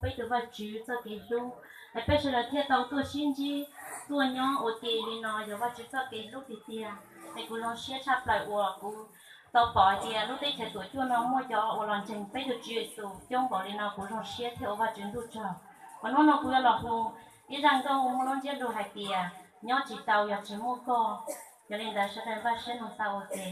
peb tus Vajtswv txoj kev hlub, es peb sawv daws thiaj tau tuaj sib ntsib, tuaj nyob ua ke li no yog Vajtswv txoj kev hlub tiag tiag. Es kuv zoo siab tshaj plaws uas kuv tau pom hais tias lub teb chaws Tuam Cuaj no muaj cov uas los ntseeg peb tus Tswv Yexus coob npaum li no, kuv zoo siab thiab ua Vajtswv ntuj tsaug. Uas hnub no kuv yuav los hu ib zaj nkauj muaj lub ntsiab lus hais tias nyob tsis tau yog tsis muaj koj. Yog li ntawd sawv daws npaj siab mloog tau ua ke.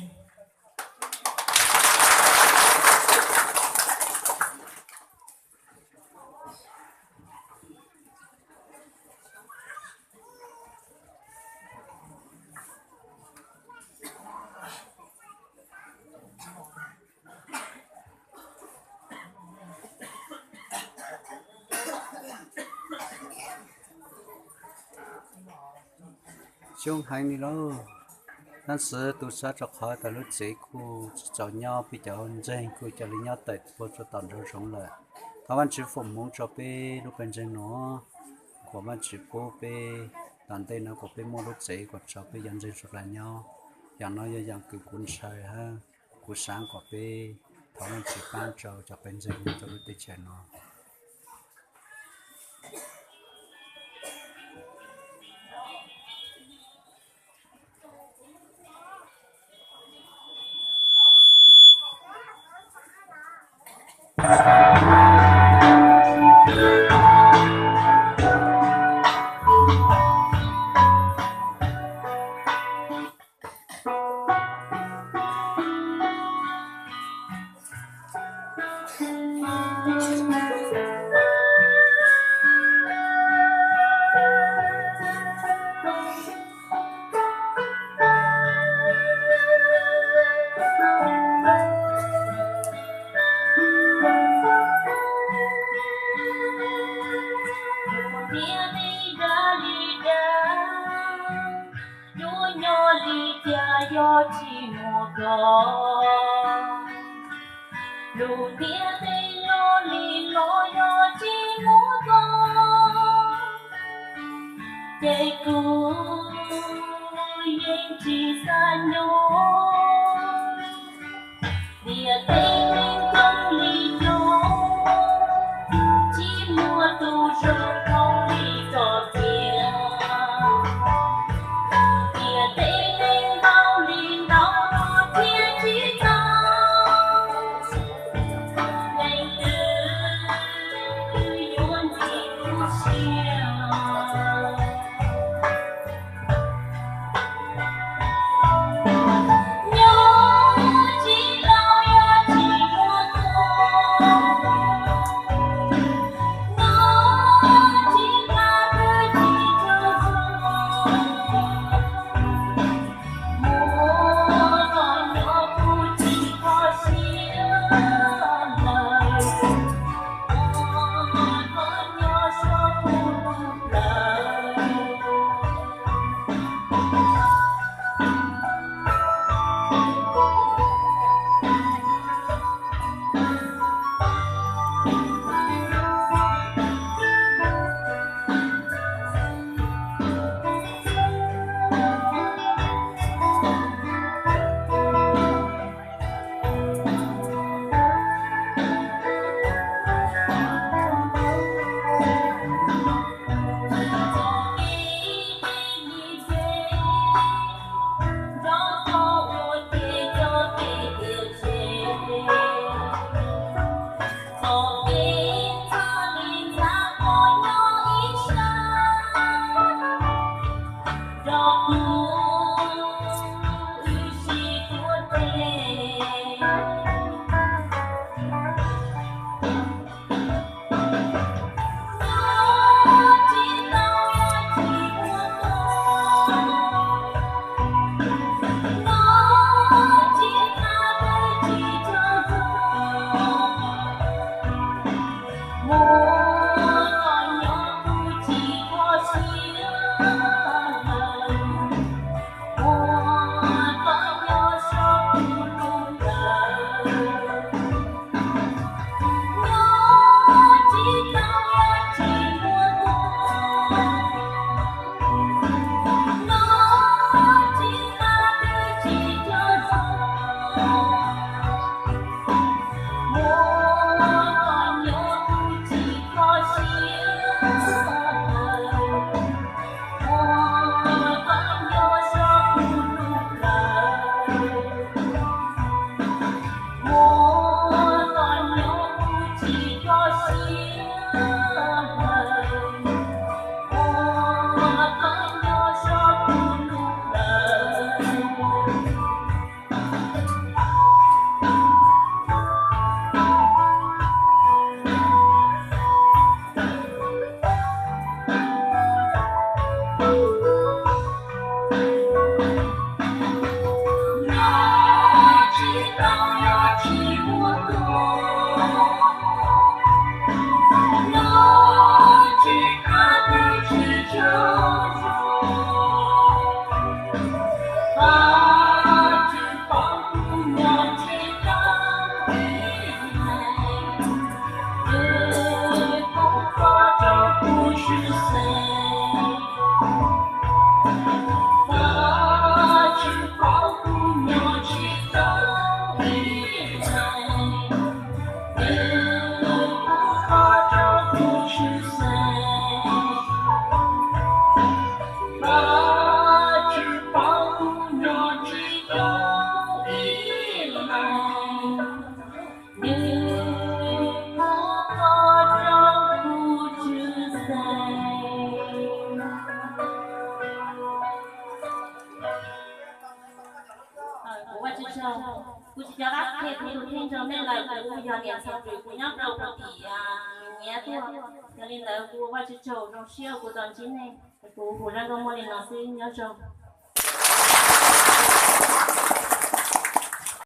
Xyoob heev li lauj. Tab sis tus xav rau qhov tas lub tsev kuj tsis txaus nyob, peb cov ntseeg kuj cia li nyob tawm tuaj tsuas tom nraum zoov lawm. Thov Vajtswv foom hmoov rau peb lub pawg ntseeg no, kom Vajtswv pub peb tom ntej no kom peb muaj lub tsev kom tso peb cov ntseeg sawv daws nyob. Yam no yog yam kws kuv ntshaw hab kuv xaav kom peb thov Vajtswv paab rau cov pawg ntseeg nyob rau lub teb chaws no. Lub ntiaj teb dab li dab, lub nyob li cas yog tsis muaj koj. Lub ntiaj teb loj li loj yog tsis muaj koj, ces kuv yeej tsis xav nyob. Ntiaj teb neeg zoo li no, tsis muaj tus zoo zoo li koj tiag. Ntiaj teb neeg ntau li ntau los thiaj tsis tau, neeg Kuv Vaj Tswv tsaug, kuv tsis nco qab qhia kuv tus kheej rau nej lawm, kuv yog niam Ntxhais Pwm, kuv nyob rau puag tim Nyiav tuaj. Yog li ntawd kuv ua Vaj Tswv tsaug zoo siab kuv tau ntsib nej, kuv hu zaj nkauj muam li no xwb, nyob zoo.